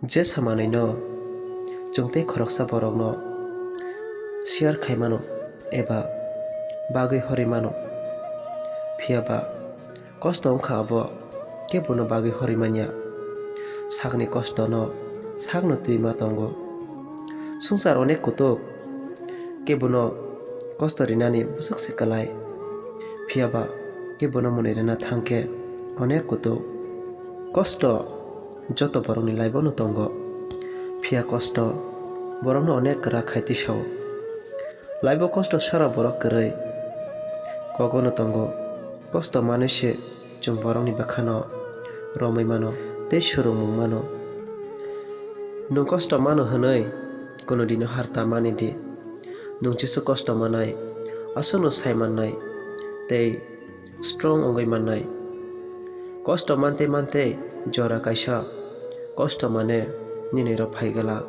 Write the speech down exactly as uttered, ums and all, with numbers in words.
Je samanwino chwng tei khoroksa borokno share khai mano eba bagwi horwi mano, phiya ba kosto wngkha abo kebono bagwi horwi manya. Sakni kostono sakno twi ma tongo. Swngchar onek kutuk, kebono kosto rinani bwswk se kwlai, phiya ba kebono mwnwi rwna thang khe onek kutuk. Kosto joto borokni life-o no tongo, phiya kosto borokno onek kwrak khai tisao. Life-o kosto sara borok kwrwi kogono tongo. Kosto manwi se chwng borokni bwkhano romwi mano tei surungmung mano. Nwng kosto mano hwnwi kunu dino har ta mani di. Nwng jesu kosto manai, aswkno sai mannai tei strong wngwi mannai. Kosto mantei mantei jora kaisa kosto mane nini rok phai glak.